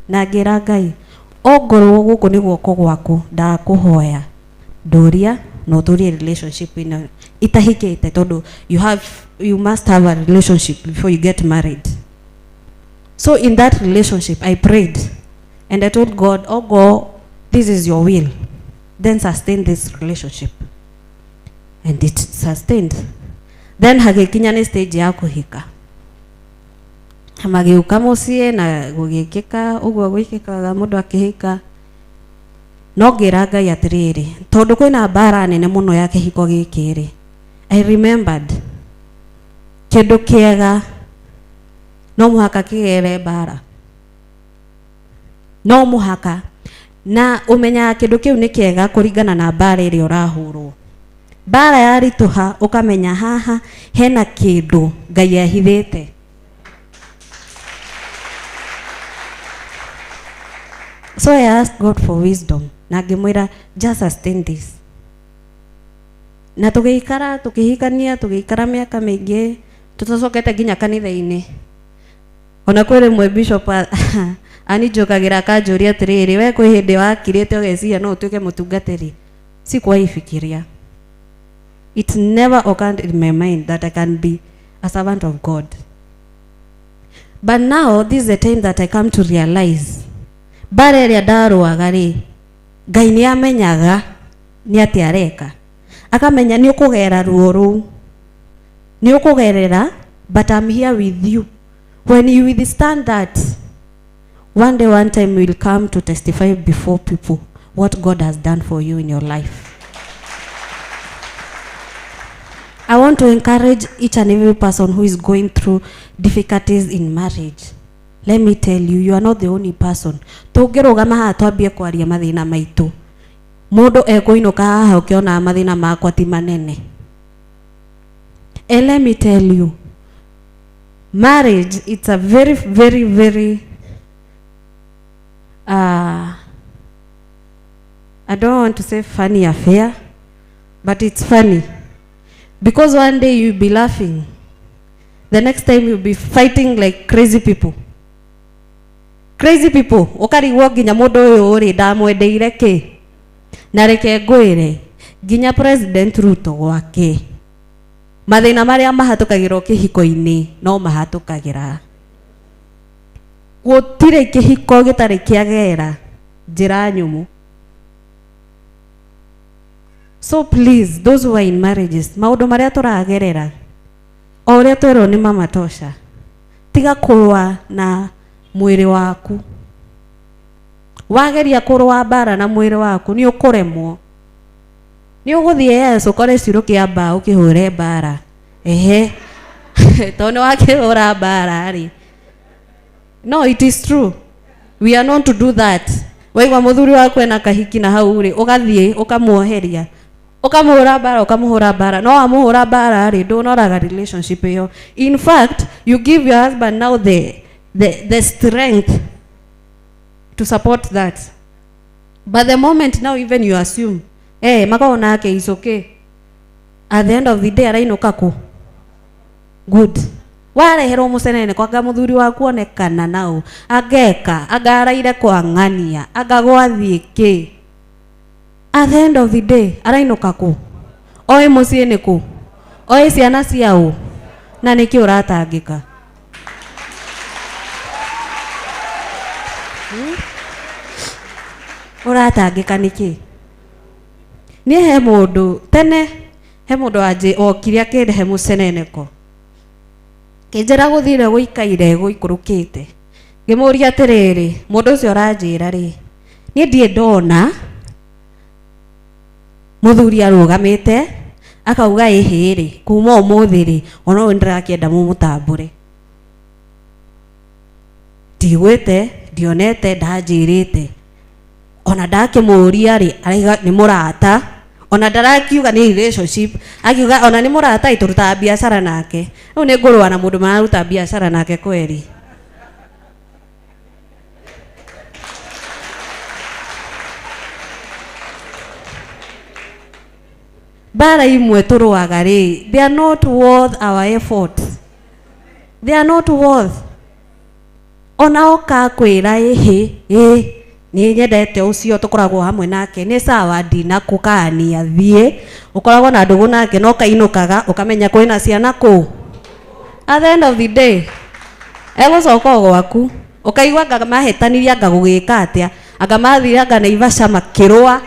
Na ngĩra Ngai, ongorwo gũkũ nĩ guoko gwaku, ndakũhoya ndũria na ũtũrie relationship ĩno itahikĩte, tondũ you must have a relationship before you get married. So in that relationship I prayed and I told God, oh God, this is your will, then sustain this relationship. And it sustained. Then hagĩkinya nĩ stage ya kũhika, magĩũka mũciĩ na gũgĩkĩka ũguo gwĩkĩkaga mũndũ akĩhika. No ngĩra Ngai atĩrĩrĩ, tondũ kwĩna mbara nene mũno ya kĩhiko gĩkĩ rĩ, I remembered kĩndũ kĩega no mũhaka kĩgere mbara, no mũhaka, na ũmenyaga kĩndũ kĩu nĩ kĩega kũringana na mbara ĩrĩa ũrahũrwo. Mbara yaritũha ũkamenya haha hena kĩndũ Ngai ahithĩte. So I asked God for wisdom na ngĩmwĩra just sustain this. Na tũgĩikara tũkĩhikania, tũgĩikara mĩaka mĩingĩ tũtacokete nginya kanitha-inĩ. Ona kwĩ rĩmwe bishop anijũkagĩra akanjũria atĩrĩrĩ, we kwĩ hĩndĩ wakirĩte ũgeciria no ũtuĩke mũtungatĩri? Sikuwahi fikiria. It never occurred in my mind that I can be a servant of God. But now this is the time that I come to realize mbara ĩrĩa ndarũaga rĩ, Ngai nĩ amenyaga nĩ atĩa areka, akamenya nĩ ũkũgera ruo rũu, nĩ ũkũgerera, but I'm here with you. When you withstand that, one day, one time you will come to testify before people what God has done for you in your life. I want to encourage each and every person who is going through difficulties in marriage. Let me tell you, you are not the only person. Tũngĩrũgama haha twambie kwaria mathĩna maitũ, mũndũ ekũinũka haha ũkĩona mathĩna makwa ti manene. And let me tell you, marriage, it's a very, very, very, I don't want to say funny affair, but it's funny. Because one day you'll be laughing, the next time you'll be fighting like crazy people. Crazy people. Ũkarigwo nginya mũndũ ũyũ rĩ ndamwendeire kĩ? Na reke ngwĩre, nginya President Ruto gwake mathĩna marĩa mahatũkagĩrwo kĩhiko-inĩ no mahatũkagĩra. Gũtirĩ kĩhiko gĩtarĩ kĩagera njĩra nyũmũ. So please, those who are in marriages, maũndũ marĩa tũragerera, o ũrĩa twerwo nĩ mama tosha, tiga kũrũa na mwĩrĩ waku. Wageria kũrũa mbara na mwĩrĩ waku nĩ ũkũremwo. Nĩ ũgũthiĩ yes ũkore ciurũ kĩa mbaũ ũkĩhũre mbara. Ehe. Tondũ nĩ wakĩhũra mbara rĩ. No, it is true. We are known to do that. Waigua mũthuri waku ena kahiki na hau rĩ, ũgathiĩ ũkamuoheria, ũkamũhũra mbara, ũkamũhũra mbara. No wamũhũra mbara rĩ, ndũnoraga relationship ĩyo. In fact, you give your husband now the strength to support that. But the moment now even you assume, makona ake is okay. At the end of the day arainũka kũ? Good. Wareherwo mũcenene kwanga mũthuri waku onekana nau angeka anga araire kwang'ania anga gwathiĩ kĩ. At the end of the day arainũka kũ? Oĩ mũciĩ nĩ kũ? Oĩ ciana ciaũ? Na nĩkĩ ũratangĩka? Ũratangĩka nĩkĩ? Niĩ he mũndũ tene, he mũndũ wanjĩ okire akĩrehe mũceneneko, kĩnjĩra gũthire gũikaire gũikũrũkĩte. Ngĩmũria atĩrĩrĩ, mũndũ ũcio ũranjĩra rĩ, niĩ ndirĩ ndona mũthuri arũgamĩte akauga ĩhĩ rĩ, kuma ũmũthĩ rĩ, ona ũyũ nĩndĩrakĩenda mũmũtambũre. Ndigwĩte, ndionete, ndanjĩrĩte. Ona ndakĩmũria rĩ, araiga nĩ mũrata, ona ndarakiuga nĩ relationship, akiuga ona nĩ mũrata ĩ tũrutaga biacara nake. Rĩu nĩ ngũrũa na mũndũ mararuta biacara nake kweri. Mbara imwe tũrũaga rĩ, they are not worth our effort. They are not worth. Ona oka akwĩra ĩhĩ ĩ nĩ nyendete ũcio tũkoragwo hamwe nake nĩ sawa ndinakũkania thiĩ ũkoragwo na ndũgũ nake no kainũkaga ũkamenya kwĩna ciana kũu. At the end of the day egũcoka o gwaku ũkaigua anga mahĩtanirie anga gũgĩka atĩa anga mathire anga Naivasha makĩrũa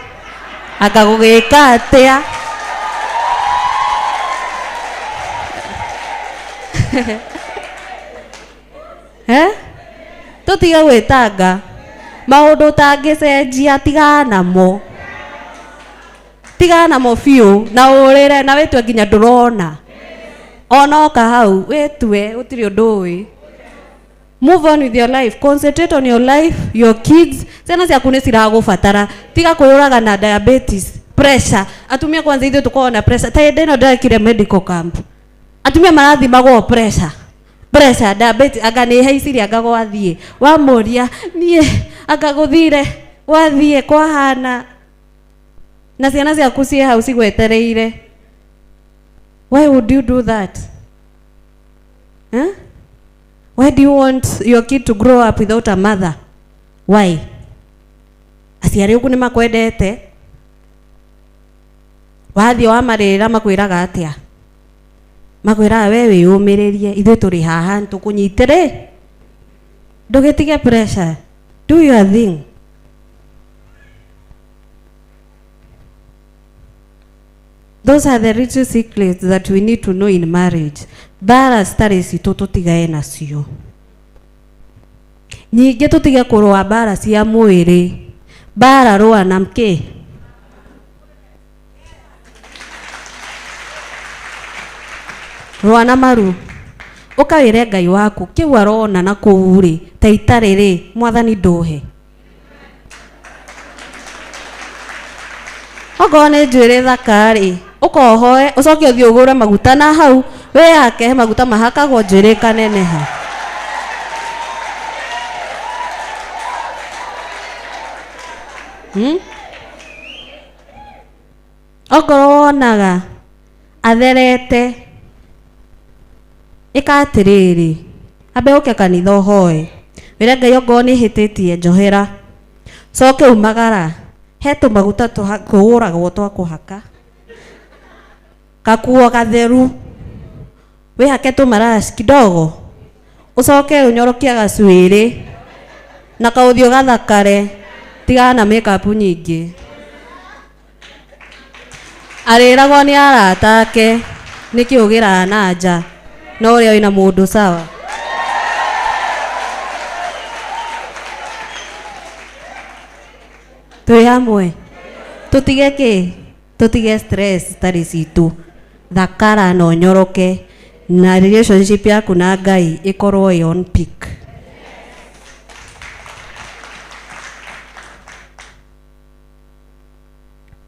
anga gũgĩka atĩa. Eh? Tũtige gwĩtanga maũndũ ũtangĩcenjia tigana namo tigana namo biũ na ũrĩre na wĩtue nginya ndũrona onoka hau wĩtue gũtirĩ ũndũ ũĩ. Move on with your life, concentrate on your life, your kids. Ciana ciaku nĩ ciragũbatara, tiga kwĩyũraga na diabetes, pressure. Atumia kwanza ithuĩ tũkoragwo na pressure ta hĩndĩ ĩno ndĩrekire medical camp, atumia marathimagwo pressure, pressure, diabetes, anga nĩ ĩhaicirie anga gwathiĩ wamũria niĩ anga gũthire gwathiĩ kwahana na ciana ciaku ciĩ hau cigwetereire. Why would you do that? Huh? Why do you want your kid to grow up without a mother? Why? Aciari aku nĩ makwendete wathiĩ wamarĩra makwĩraga atĩa? Makwĩraga we wĩyũmĩrĩrie ithuĩ tũrĩ haha tũkũnyitĩrĩ ndũgĩtige pressure, do your thing. Those are the little secrets that we need to know in marriage. Mbara citarĩ citũ tũtigae nacio. Ningĩ tũtige kũrũa mbara cia mwĩrĩ. Mbara rũa na kĩ? Rũa na maru. Ũkawĩre Ngai waku kĩu arona na kũu rĩ ta itarĩ rĩ mwathani ndũhe. Okorwo nĩ njuĩrĩ thaka rĩ ũkohoe ũcoke ũthiĩ ũgũre maguta na hau wĩhake he maguta mahakagwo njuĩrĩ ĩkaneneha. Hmm? Okorwo wonaga atherete ĩka atĩrĩrĩ ambe ũke kanitha ũhoe wĩre Ngai okorwo nĩ hĩtĩtie njohera coke umagara he tũmaguta tũgũragwo twa kũhaka gakuo gatheru wĩhake tũmaraci kidogo ũcoke ũnyorokie gacuĩrĩ na kaũthiũ gathakare tigana na makeup nyingĩ. Arĩragwo nĩ arata ake nĩkĩ ũgĩraga na nja no ũrĩa wĩna mũndũ sawa. Twĩ hamwe tũtige kĩ tũtige stress citarĩ citũ thakara na ũnyoroke na relationship yaku na Ngai ĩkorwo ĩ on peak.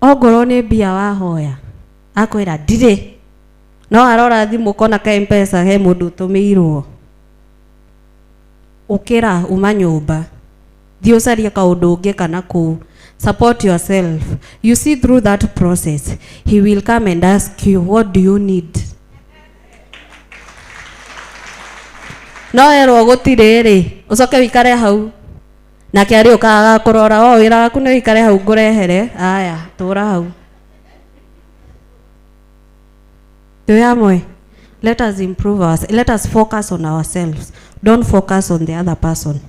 Ongorwo nĩ mbia wahoya akwĩra ndirĩ no arora thimũ kona ka M-Pesa he mũndũ ũtũmĩirwo. Ũkĩra uma nyũmba thiĩ ũcarie kaũndũ ũngĩ kana kũu, support yourself. You see through that process he will come and ask you what do you need. No erwo gũtirĩ rĩ ũcoke wĩikare hau nake arĩũkaga agakũrora o wĩra waku nĩ wĩikare hau ngũrehere aya tũra hau. Twĩ hamwe. Let us improve ourselves. Let us focus on ourselves. Don't focus on the other person.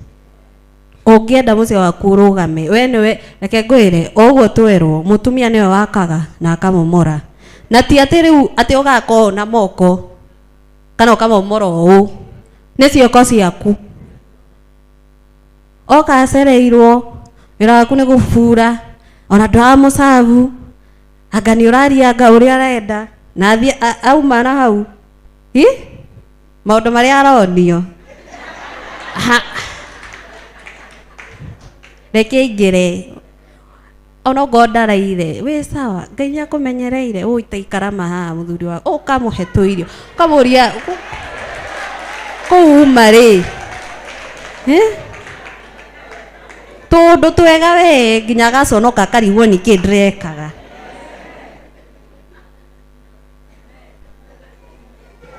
Ũngĩenda mũciĩ waku ũrũgame we nĩwe reke ngwĩre o ũguo twerwo mũtumia nĩwe wakaga na akamomora na ti atĩ rĩu atĩ ũgaka ũũ na moko kana ũkamomora ũũ nĩ ciĩko ciaku. Oka acereirwo wĩra waku nĩ gũbura ona ndũramũcabu anga nĩ ũraria anga ũrĩa arenda na athiĩ auma na hau hi maũndũ marĩa aronio ha reke aingĩre ona okorwo ndaraire wĩ sawa Ngai nĩ akũmenyereire ũũ itaikarama haha mũthuri wa ũkamũhe tũirio ũkamũria kũu uma rĩ tũndũ twega we nginya agaconoka akarigwo nĩkĩ ndĩrekaga.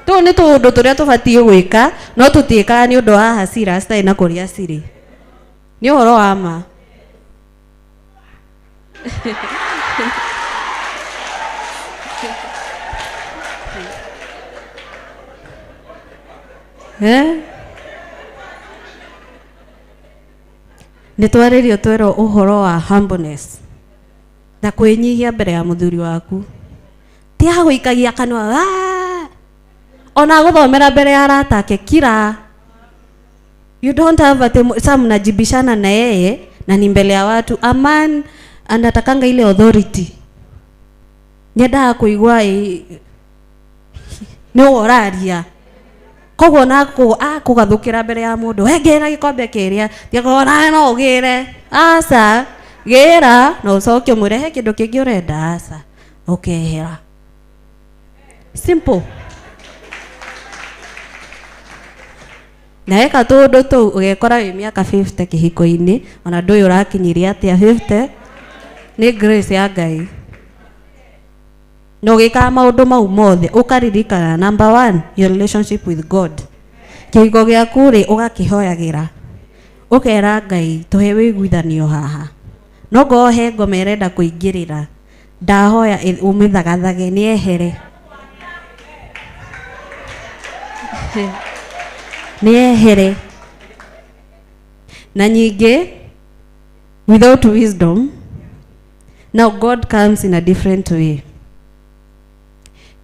Tũu Tũu nĩ tũũndũ tũrĩa tũbatiĩ gwĩka no tũtiĩkaga nĩ ũndũ wa hasira citarĩ na kũrĩa cirĩ. Nĩ ũhoro wa ma. Eh? Nĩ twarĩrio twerwo ũhoro wa humbleness na kwĩnyihia mbere ya mũthuri waku. Ti agũikagia kanua "Ah!" Ona agũthomera mbere ya arata ake kira. You don't have ati sasa mnajibishana na yeye na ni mbele ya watu. A man anatakanga ile authority. Nyendaga kũigua nĩ we ũraria. Koguo ona akũgathũkĩra mbere ya mũndũ, we ngĩra gĩkombe kĩrĩa, tiakorwo nawe no ũgĩre. Aca, gĩra na ũcoke ũmwĩre he kĩndũ kĩngĩ ũrenda, aca, ũkehera. Simple. Na weka tũũndũ tũu ũgekora wĩ mĩaka 50 kĩhiko-inĩ, ona ndũĩ ũrakinyirie atĩa 50, nĩ grace ya Ngai. Na ũgĩkaga maũndũ mau mothe ũkaririkana number one, your relationship with God. Kĩhiko gĩaku rĩ ũgakĩhoyagĩra, ũkera Ngai tũhe wĩiguithanio haha. No ngorwo he ngoma ĩrenda kũingĩrĩra, ndahoya ũmĩthagathage nĩ ehere. Nĩ ehere. Na nyingĩ without wisdom, now God comes in a different way.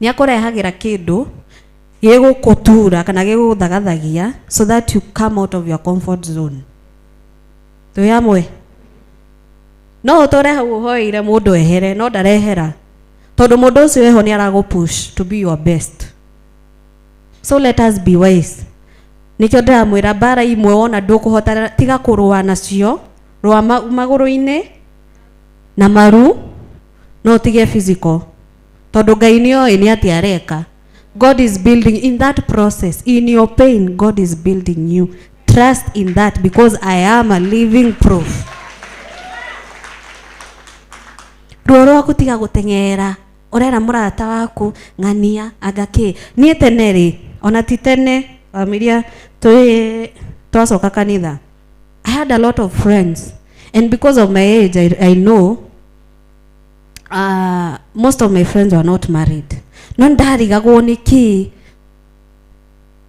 Nĩ akũrehagĩra kĩndũ gĩgũkũtura kana gĩgũthagathagia so that you come out of your comfort zone. Twĩ hamwe? No ũtũre hau ũhoeire mũndũ ehere no ndarehera tondũ mũndũ ũcio eho nĩ aragũ push to be your best. So let us be wise. Nĩkĩo ndĩramwĩra mbara imwe wona ndũkũhota tiga kũrũa nacio, rũa magũrũ-inĩ na maru no ũtige physical tondũ Ngai nĩ oĩ nĩ atĩa areka. God is building in that process, in your pain, God is building you. Trust in that because I am a living proof. Ruo rwaku tiga gũteng'era ũrera mũrata waku ng'ania anga kĩ. Niĩ tene rĩ, ona ti tene, familia twĩ twacoka kanitha, I had a lot of friends, and because of my age I know most of my friends were not married. No ndarigagwo nĩ kĩ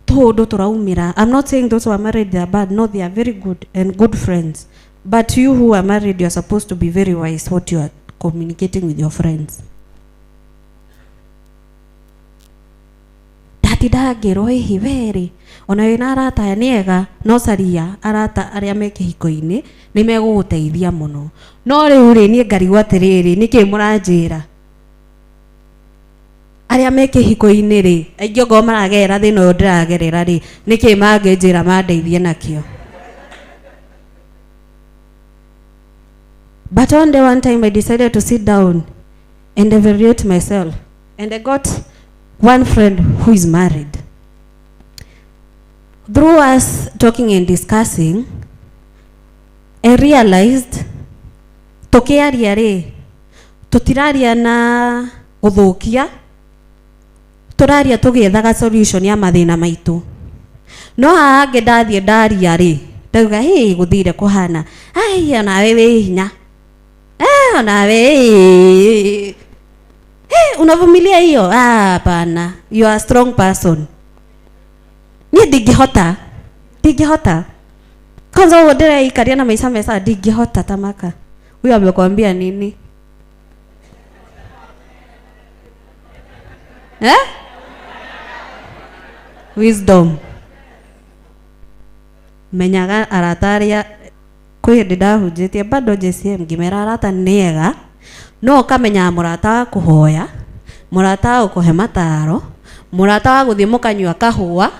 tũũndũ tũraumĩra. I'm not saying those who are married they are bad. No, they are very good and good friends. But you who are married, you are supposed to be very wise what you are communicating with your friends. Ndatindaga ngĩrwo hihi we rĩ, ona wĩna arata aya nĩ ega, no caria arata arĩa me kĩhiko-inĩ nĩ megũgũteithia mũno. No rĩu rĩ, niĩ ngarigwo atĩrĩrĩ, nĩkĩ mũranjĩra arĩa me kĩhiko-inĩ rĩ, aingĩ ongorwo maragerera thĩna ũyũ ndĩragerera rĩ, nĩkĩ mangĩnjĩra mandeithie nakĩo? But one day, one time, I decided to sit down and evaluate myself. And I got one friend who is married. Through us talking and discussing, I realized tũkĩaria rĩ, tũtiraria na gũthũkia, tũraria tũgĩethaga solution ya mathĩna maitũ. No haha hangĩ ndathiĩ ndaria rĩ, ndauga hĩ gũthire kũhana, ai onawe wĩ hinya, eh, onawe eh, eh, unavumilia hiyo? Ah, hapana, you are a strong person. Niĩ ndingĩhota, ndingĩhota. Kwanza ũguo ndĩreikaria na maica mesa, ndingĩhota tamaka. Huyo amekwambia nini? Eh? Wisdom. Menyaga arata arĩa kwĩ hĩndĩ ndahunjĩtie bado JCM ngĩmera arata nĩ ega, no ũkamenyaga mũrata wa kũhoya, mũrata wa gũkũhe mataro, mũrata wa gũthiĩ mũkanyua kahũa,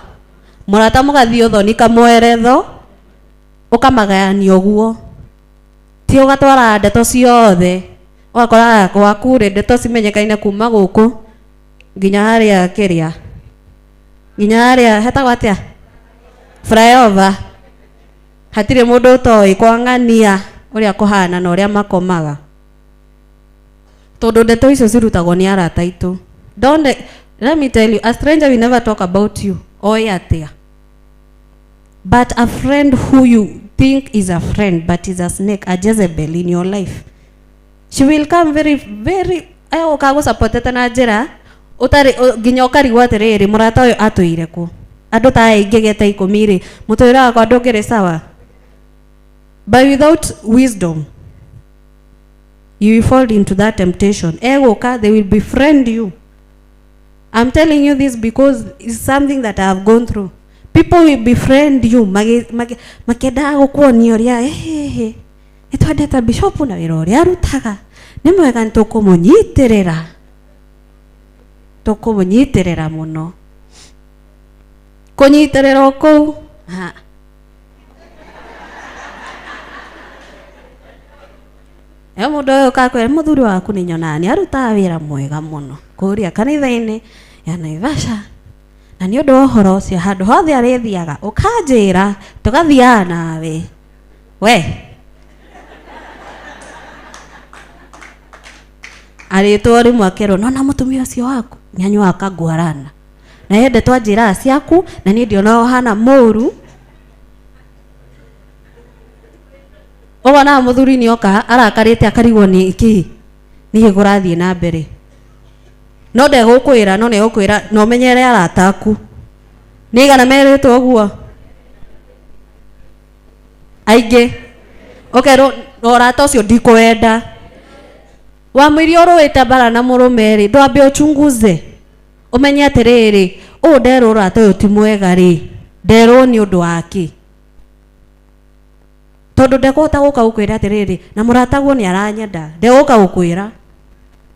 mũrata mũgathiĩ ũthoni kamweretho, ũkamagayania ũguo. Ti ũgatwara ndeto ciothe, ũgakora gwaku rĩ ndeto cimenyekaine kuma gũkũ nginya harĩa kĩrĩa, nginya harĩa hetagwo atĩa, flyover. Hatirĩ mũndũ ũtoĩ kwa ng'ania ũrĩa kũhana na ũrĩa makomaga, tondũ ndeto icio cirutagwo nĩ arata aitũ. Don't Let me tell you, a stranger will never talk about you oĩ atĩa. But a friend who you think is a friend but is a snake, a Jezebel in your life, she will come very very egũka gũcapotete na njĩra ũtarĩ nginya ũkarigwo atĩrĩrĩ, mũrata ũyũ atũire kũ? Andũ ta aya ingĩgeta 10 rĩ, mũtũrĩre wakwa ndũngĩrĩ sawa. But without wisdom you will fall into that temptation. Egũka, they will befriend you. I'm telling you this because it's something that I have gone through. People will befriend you makĩendaga gũkuonia ũrĩa ehehe nĩ twendete bishop na wĩra ũrĩa arutaga nĩ mwega, nĩ tũkũmũnyitĩrĩra, tũkũmũnyitĩrĩra mũno, kũnyitĩrĩra o kũu ha. Ĩyo mũndũ ũyũ ũkakwĩra mũthuri waku nĩ nyonaga nĩ arutaga wĩra mwega mũno kũrĩa kanitha-inĩ ya Naivasha, na nĩ ũndũ wa ũhoro ũcio handũ hothe arĩthiaga ũkanjĩra tũgathiaga nawe we arĩtwo rĩmwe akerwo nona mũtumia ũcio waku nĩanyuaga kangwarana na yendetwo anjĩraga ciaku na niĩ ndionaga ũhana mũru. Ũgonaga mũthuri nĩoka arakarĩte akarigwo nĩ kĩ nĩkĩ kũrathiĩ na mbere, no ndegũkwĩra, no nĩegũkwĩra na ũmenyere arata aku nĩ igana merĩtwo ũguo aingĩ, ũkerwo ũrata ũcio ndikũwenda. Wamũiria ũrũĩte mbara na mũrũme rĩ, ndwambe ũchunguze ũmenye atĩrĩrĩ, ũũ nderwo ũrata ũyũ ti mwega rĩ, nderwo nĩ ũndũ wa kĩ? Tondũ ndekũhota gũka gũkwĩra atĩrĩrĩ, na mũrataguo nĩ aranyenda, ndegũka gũkwĩra,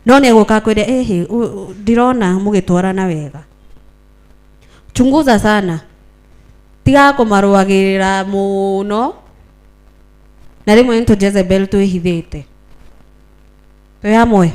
no nĩ egũka akwĩre ĩhĩ, ndirona mũgĩtwarana wega. Chunguza sana, tiga kũmarũagĩrĩra mũno, na rĩmwe nĩ tũ Jezebel twĩhithĩte twĩ hamwe.